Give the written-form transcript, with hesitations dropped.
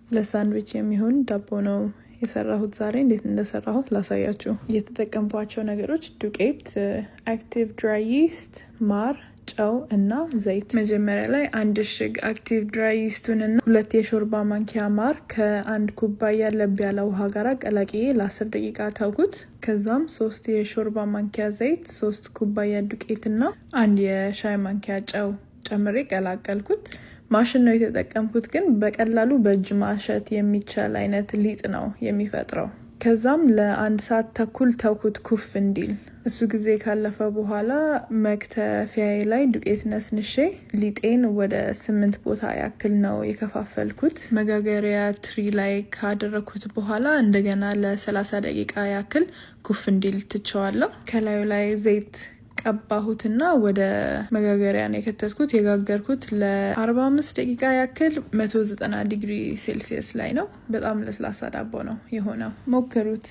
ለሳንድዊች የሚሆን ዳቦ ነው የሰራሁት ዛሬ። እንዴት እንደሰራሁት ላሳያችሁ። የተጠቀምኳቸው ነገሮች ዱቄት፣ active dry yeast፣ ማር፣ ጨው እና ዘይት። መጀመሪያ ላይ አንድ እሽግ active dry yeast ኡን እና 2 የሾርባ ማንኪያ ማር ከ1 ኩባያ ለብ ያለ ውሃ ጋር ቀላቅዬ ለ10 ደቂቃ ተውኩት። ከዛም 3 የሾርባ ማንኪያ ዘይት፣ 3 ኩባያ ዱቄት እና 1 የሻይ ማንኪያ ጨው ጨምሬ ቀላቀልኩት። ማሽን ነው የተጠቀምኩት፣ ግን በቀላሉ በእጅ ማሸት የሚቻል አይነት ሊጥ ነው የሚፈጥረው። ከዛም ለ1 ሰዓት ተኩል ተውኩት ኩፍ እንዲል። እሱ ጊዜ ካለፈ በኋላ መክተፊያዬ ላይ ዱቄት ነስንሼ ሊጤን ወደ 8 ቦታ ያክል ነው የከፋፈልኩት። መጋገሪያ ትሪ ላይ ካደረኩት በኋላ እንደገና ለ30 ደቂቃ ያክል ኩፍ እንዲል ትቸዋለሁ። ከላዩ ላይ ዘይት ቀባሁትና ወደ መጋገሪያ ነው የከተትኩት። የጋገርኩት ለ45 ደቂቃ ያክል 190 ዲግሪ ሴልሲየስ ላይ ነው። በጣም ለስላሳ ዳቦ ነው የሆነው። ሞክሩት።